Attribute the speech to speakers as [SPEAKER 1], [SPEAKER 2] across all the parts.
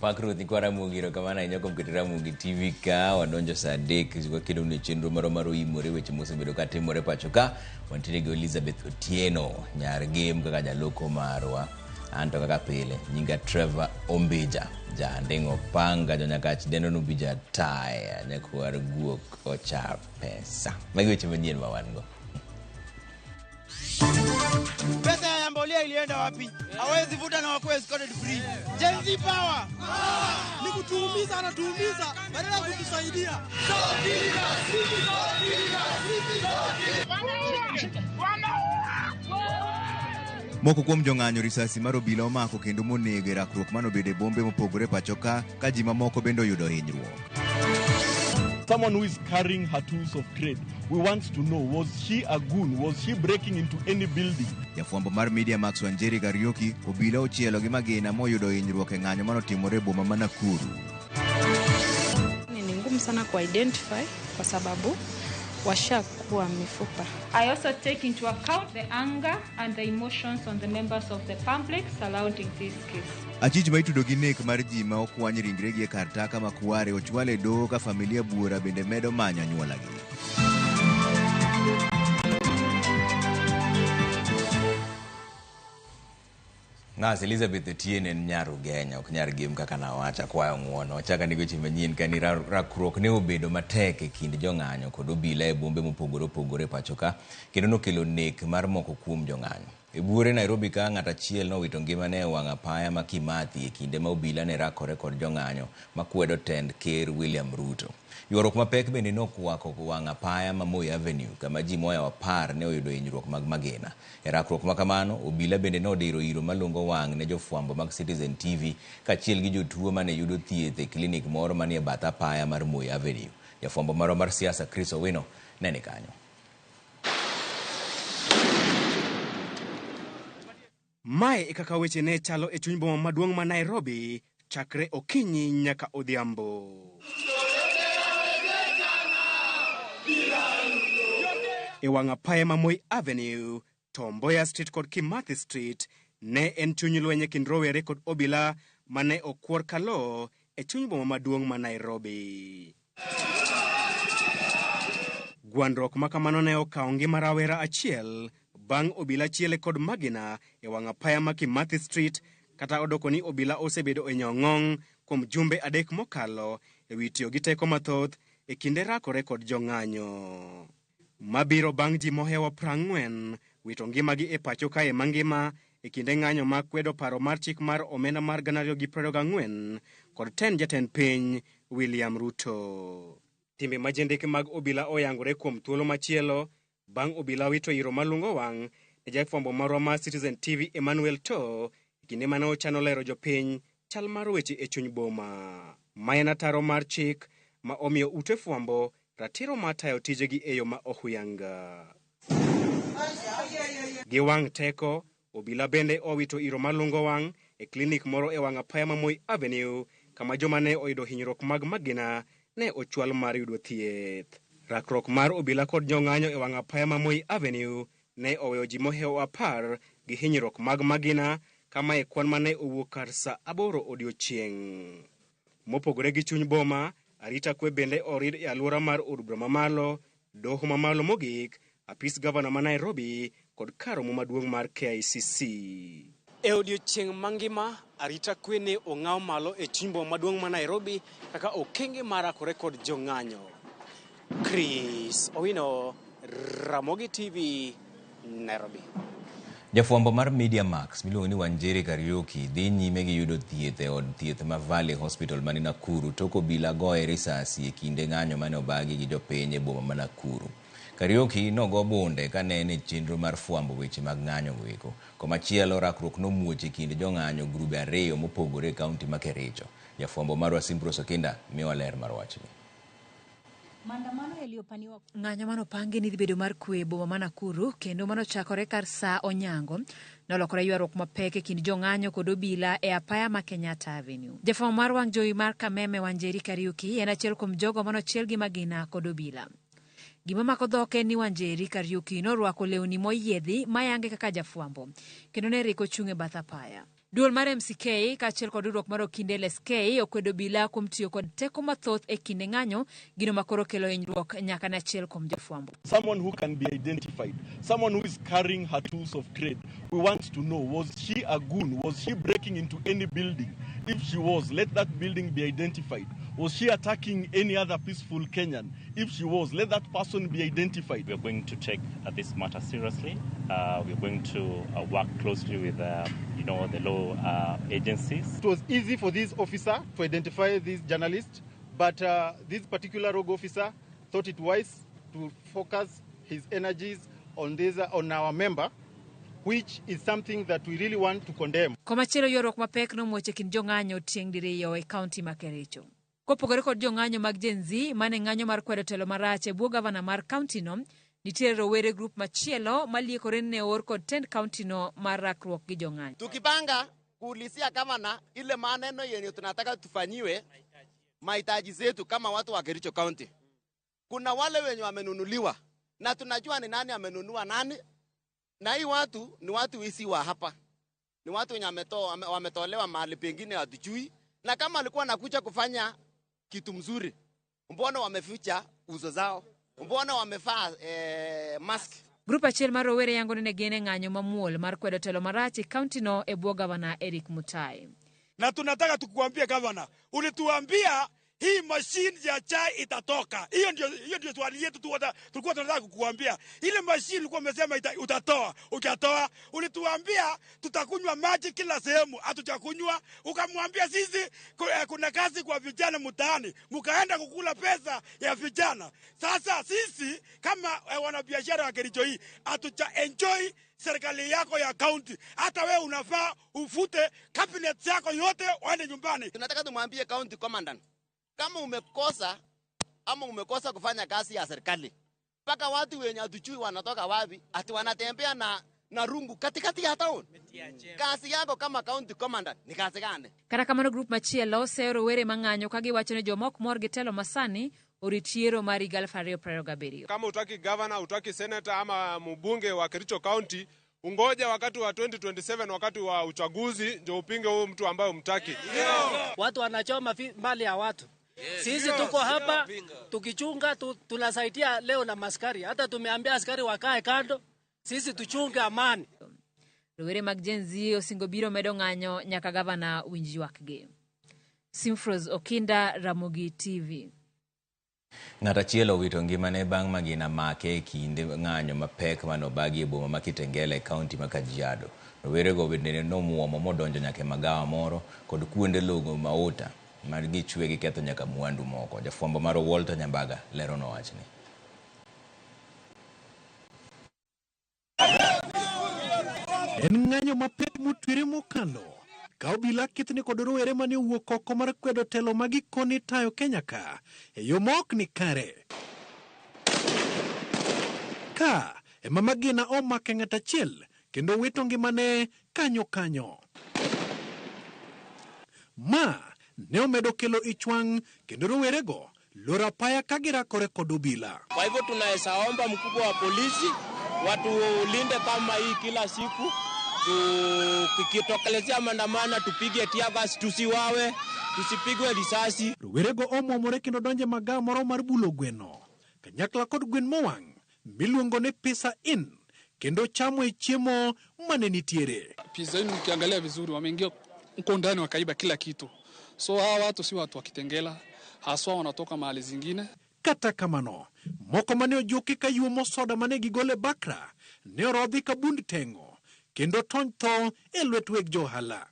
[SPEAKER 1] Opak Ruoth nyikwa Ramogi erokamano ahinya kuom keto Ramogi TV ka wadonjo saa adek wakedo ne chenro marwa mar oimore weche mosebedo ka timore pacho ka wantiere gi Elizabeth Otieno nyar Gem kaka jaloko marwa anto kaka pile nyinga Trevor Ombija janding'o panga jonyakach dendo nobija taya nyakwar guok ocha pesa magi weche manyien ma wan go.
[SPEAKER 2] Pesa ya mbolea ilienda wapi? Hawezi vuta na wakuwe escorted free. Gen Z power.
[SPEAKER 3] Ni kutuumiza, anatuumiza badala ya kutusaidia.
[SPEAKER 4] Moko kuom jong'anyo risasi mar obila omako kendo monego e rakruok manobedo e bombe mopogore pacho ka ka ji mamoko bende oyudo hinyruok.
[SPEAKER 5] Someone who is carrying her tools of trade. We want to know, was she a goon? Was she breaking into any building?
[SPEAKER 4] Jafwambo mar Media Max Wanjeri Kariuki obila ochielo gi magina moyudo hinyruok e ng'anyo manotimore e boma ma Nakuru.
[SPEAKER 6] Ni ngumu sana ku identify kwa sababu washakuwa mifupa.
[SPEAKER 7] I also take into account the anger and the emotions on the members of the public surrounding this case.
[SPEAKER 4] Achich ma itudo gi nek mar ji ma okwany ringregi e kar taka ma Kware ochwal e doho ka familia buora bende medo manyo anyuolagi.
[SPEAKER 1] Ngas Elizabeth Otieno en nyar Ugenya, ok nyar Gem kaka nawacho, akwayo ng'uono. Wachak ane weche manyien ka ni rakruok ne obedo matek e kind jong'anyo kod obila e bombe mopogore opogore e pacho ka, kendo nokelo nek mar moko kuom jong'anyo. E buore Nairobi ka, ng'at achiel nowito ngimane e wang' apaya ma Kimathi e kinde ma obila ne rakore kod jong'anyo makwedo tend Ker William Ruto. Ywaruok mapek bende nokwako wang' apaya ma Moi Avenue kama ji mohewo 10 ne oyudo hinyruok mag magina. E rakruok ma kamano, obila bende nodiro iro malungo wang' ne jofwambo mag Citizen TV kaachiel gi jotuo mane yudo thieth e klinik moro manie bath apaya mar Moi Avenue. Jafwambo marwa mar siasa Chris Owino ne ni kanyo.
[SPEAKER 8] Mae e kaka weche ne chalo e chuny boma maduong' ma Nairobi chakre okinyi nyaka odhiambo. E wang' apaya ma Moi Avenue, Tom Mboya Street kod Kimathi Street ne en chuny lweny e kind rowere kod obila mane okwor kalo e chuny boma maduong' ma Nairobi. Gwandruok ma kamano ne okawo ngima rawera achiel bang' obila chiele kod magina e wang' apaya ma Kimathi Street kata odoko ni obila osebedo e nyong'ong' kuom jumbe 3 mokalo e wi tiyo gi teko mathoth e kinde rakore kod jong'anyo. Mabiro bang' ji mohewo 40 wito ngimagi e pacho kae mangima e kinde ng'anyo ma kwedo paro mar chik mar omenda mar 2024 kod tend jatend piny William Ruto. Timbe majendeke mag obila oyangore kuom thuolo machielo bang' obila wito iro malungo wang' ne jafwambo marwa mar Citizen TV Emmanuel To e kinde mane ochano lero jopiny chal mar weche e chuny boma. Ma en ataro mar chik ma omiyo ute fwambo ratiro mar tayo tijegi e yo ma ohuyanga. Gi wang' teko, obila bende owito iro malungo wang' e klinik moro e wang' apaya ma Moi Avenue kama joma ne oyudo hinyruok mag magina ne ochwal mar yudo thieth. Rakruok mar obila kod jong'anyo e wang' apaya ma Moi Avenue ne oweyo ji mohewo 10 gi hinyruok mag magina kama e kwan mane owuok kar saa 8 odiochieng'. Mopogore gi chuny boma, arita kwe bende orid e alwora mar od bura mamalo, doho mamalo mogik, apis gavana ma Nairobi kod kar romo maduong' mar KICC. E odiochieng' mangima, arita kwe ne ong'aw malo e chuny boma maduong' ma Nairobi kaka okenge mar rakore kod jong'anyo. Chris Owino, Ramogi TV, Nairobi.
[SPEAKER 1] Jafwambo mar Media Max miluongo ni Wanjeri Kariuki dhi nyime gi yudo thieth e od thieth ma Valley Hospital mani Nakuru tok obila goye risasi e kinde ng'anyo mane obagi gi jopiny e boma ma Nakuru. Kariuki nogo bunde kane en e chenro mar fwambo weche mag ng'anyo goeko. Komachielo, rakruok nomuoch e kind jong'anyo grube 2 mopogore e kaunti ma Kericho. Jafwambo marwa Simprose Okinda miwa ler mar wachni.
[SPEAKER 9] Maandamano yaliyopaniwa ng'anyo manopangi ni dhi bedo mar kwe e boma ma Nakuru kendo manochakore kar saa onyango nolokore ywaruok mapek e kind jong'anyo kod obila e apaya ma Kenyatta Avenue. Jafwambo mar wang' jowi mar Kameme Wanjeri Kariuki en achiel kuom jogo manochiel gi magina kod obila. Gima mako dhok en ni Wanjeri Kariuki norwako lewni moyiedhi mayange kaka jafwambo kendo ne rik ochung' e bath apaya. Duol mar MCK kaachiel kod riwruok mar Okinde LSK okwedo obila kuom tiyo kod teko mathoth e kinde ng'anyo, gino ma koro kelo hinyruok nyaka ne achiel kuom jofwambo.
[SPEAKER 5] Someone who can be identified, someone who is carrying her tools of trade. We want to know, was she a goon? Was she breaking into any building? If she was, let that building be identified. Was she attacking any other peaceful Kenyan? If she was, let that person be identified.
[SPEAKER 10] We are going to take this matter seriously. We are going to work closely with the law agencies.
[SPEAKER 11] It was easy for this officer to identify this journalist, but this particular rogue officer thought it wise to focus his energies on this, on our member, which is something that we really want to condemn.
[SPEAKER 9] Komachielo ywaruok mapek nomuoch e kind jong'anyo tieng' diriyo e kaunti ma Kericho. Kopogore kod jong'anyo mag Gen Z mane ng'anyo mar kwedo telo marach e bwo gavana mar kaunti no, nitiere rowere grup machielo maliekore ni ne oor kod tend kaunti no mar rakruok gi jong'anyo.
[SPEAKER 12] Tukipanga kuulizia gavana ile maneno yenye tunataka tufanyiwe mahitaji zetu kama watu wa Kericho County. Kuna wale wenye wamenunuliwa na tunajua ni nani amenunua nani, na hii watu ni watu wisi wa hapa, ni watu wenye wametolewa mahali pengine hatujui, na kama alikuwa anakuja kufanya kitu mzuri, mbona wameficha uso zao? Mbona wamevaa mask?
[SPEAKER 9] Grup achiel mar rowere yango ni ne gin e ng'anyo mamuol mar kwedo telo marach e kaunti no e bwo gavana Eric Mutai.
[SPEAKER 13] Na tunataka tukuambie gavana, ulituambia hii machine ya chai itatoka. Hiyo ndio swali yetu tulikuwa tunataka kukuambia. Ile machine ulikuwa umesema utatoa, ukatoa. Ulituambia tutakunywa maji kila sehemu, hatutakunywa. Ukamwambia sisi kuna kazi kwa vijana mtaani, mkaenda kukula pesa ya vijana. Sasa sisi kama wanabiashara wa Kericho hii hatuja enjoy serikali yako ya county. Hata wewe unafaa ufute cabinet yako yote waende nyumbani.
[SPEAKER 12] Tunataka tumwambie county commandant, kama umekosa ama umekosa kufanya kazi ya serikali, mpaka watu wenye hatujui wanatoka wapi ati wanatembea na rungu katikati ya town. Kazi yako kama county commandant ni kazi gani?
[SPEAKER 9] Kata kamano grup machielo seyo rowere mang'anyo ka giwacho ni joma ok mor gi telo masani orit yiero mar higa 2027.
[SPEAKER 14] Kama utaki governor, utaki senator ama mbunge wa Kericho County, ungoja wakati wa 2027 wakati wa uchaguzi ndio upinge huyo mtu ambaye umtaki.
[SPEAKER 15] Watu wanachoma mali ya watu. Sisi tuko hapa tukichunga, tunasaidia leo na maskari. Hata tumeambia askari wakae kando, sisi tuchunge amani.
[SPEAKER 9] Rowere mag Gen Z osingo biro medo ng'anyo nyaka gavana winj ywakgi. Simfros Okinda, Ramogi TV.
[SPEAKER 1] Ng'at achiel owito ngimane bang' magina make e kinde ng'anyo mapek manobagi e boma ma Kitengela e kaunti ma Kajiado. Rowerego bende nomuomo modonjo nyaka e magawa moro kod kuonde logo mauta mar gichwe giketho nyaka mwandu moko. Jafwambo mar Walter Nyambaga lerono wachni.
[SPEAKER 16] En ng'anyo mapek motwere mokalo ka obila kethni kod rowere mane owuok oko mar kwedo telo ma gikone tayo Kenya ka e yo ma ok ni kare. Ka ema magina omake ng'at achiel kendo wito ngimane kanyo kanyo. Ma ne omedo kelo ich wang' kendo rowerego loro apaya ka girakore kod obila.
[SPEAKER 17] Kwa hivyo tunaweza omba mkubwa wa polisi watulinde kama hii kila siku. Tukitokelezea maandamano tupige tear gas, tusiwawe, tusipigwe risasi.
[SPEAKER 16] Rowerego omwomore kendo donje magawa moro mar bulo gweno kanyakla kod gwen mowang' miluongo ni Pizza Inn kendo chamo e chiemo mane nitiere.
[SPEAKER 18] Pizza Inn ukiangalia vizuri wameingia huko ndani wakaiba kila kitu. So hawa watu si watu wa Kitengela, haswa wanatoka mahali zingine.
[SPEAKER 16] Kata kamano, moko mane ojuki ka yuomo soda mane gigole bakra ne orodhi ka bund teng'o kendo tony tho e lwet weg johala.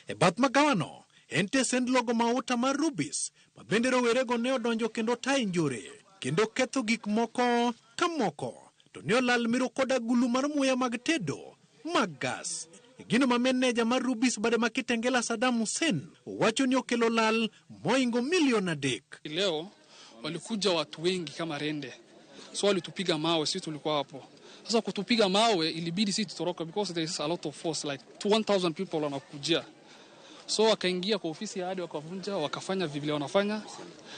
[SPEAKER 16] E bath magawano en tesend logo mauta mar Rubis ma bende rowerego ne odonjo kendo tayo njore kendo ketho gik moko ka moko to ne olal miro kod agulu mar muya mag tedo mag gas. Gino ma meneja mar Rubis bade ma Kitengela Saddam Hussein wacho ni okelo lal moingo milioni 3.
[SPEAKER 18] Leo walikuja watu wengi kama rende, so walitupiga mawe, sisi tulikuwa hapo. Sasa kutupiga mawe ilibidi sisi tutoroke because there is a lot of force, like 1000 people wanakujia. So wakaingia kwa ofisi ya hadi wakavunja, wakafanya vile wanafanya.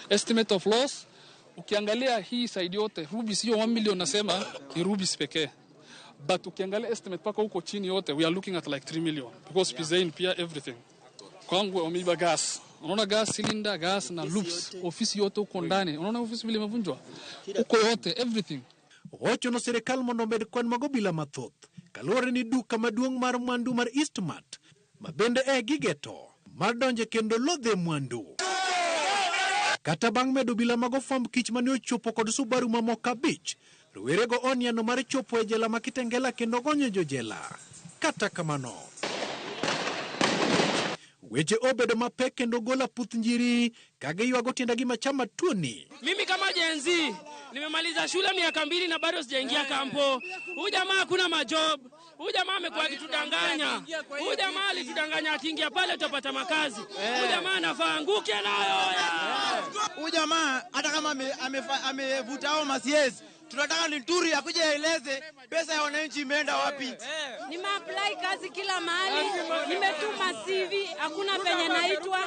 [SPEAKER 18] Estimate of loss, ukiangalia hii side yote Rubis hiyo 1 million nasema ni Rubis pekee. But ukiangalia estimate paka huko chini yote we are looking at like 3 million because yeah. Pia everything. Kwangu wameiba gas. Unaona gas cylinder, gas na loops, ofisi yote huko ndani. Unaona ofisi vile imevunjwa. Huko yote everything.
[SPEAKER 16] Ochuno sirikal mondo omed kwan mag obila mathoth kaluwore ni duka maduong' mar mwandu mar Eastmart ma bende e gigeto mar donje kendo lodhe mwandu. Kata bang' medo obila mag ofwamb kich mane ochopo kod Subaru mamoko 5, rowerego oniano mar chopo e jela ma Kitengela kendo gonyo jojela. Kata kamano, weche obedo mapek kendo golo aputh njiri ka giywago tiendagi machama tuoni.
[SPEAKER 19] Mimi kama Gen Z nimemaliza shule miaka 2 na bado sijaingia kampo. Huyu jamaa hakuna majob. Huyu jamaa amekuwa akitudanganya. Huyu jamaa alitudanganya akiingia pale tutapata makazi. Huyu jamaa anafaa anguke nayo.
[SPEAKER 2] Huyu jamaa hata kama amevuta hao masies, tunataka Linturi akuje aeleze pesa ya wananchi imeenda wapi.
[SPEAKER 20] Nimeapply kazi kila mahali, nimetuma CV, hakuna penye naitwa.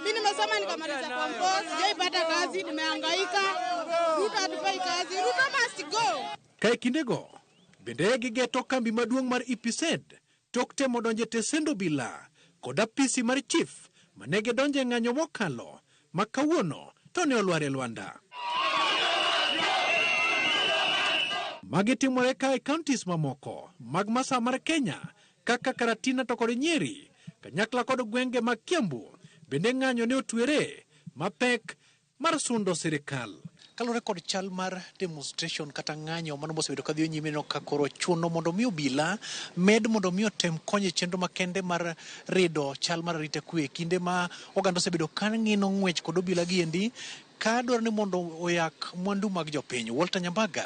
[SPEAKER 21] Mimi nimesoma nikamaliza form 4, sijaipata kazi, nimehangaika. Ruto hatufai kazi. Ruto must go.
[SPEAKER 16] Kae kindego, bende gigeto kambi maduong' mar EPZ tok temo donje tesend obila kod apisi mar chief mane gidonje ng'anyo mokalo ma kawuono to ne olwar e lwanda. Magi timore ka e counties mamoko mag masa mar Kenya kaka Karatina to kod Nyeri, kanyakla kod gwenge mag Kiambu bende ng'anyo ne otwere mapek mar sundo sirikal. Kaluwore kod chal mar demonstration kata ng'anyo mano mosebedo kadhi nyime no ka koro chuno mondo mi obila med mondo mi otem konyo e chenro makende mar rido chal mar arita kwe kinde ma oganda osebedo ka ng'ino ng'wech kod obila giendi ka dwaro ni mondo oyak mwandu mag jopiny. Walter Nyambaga.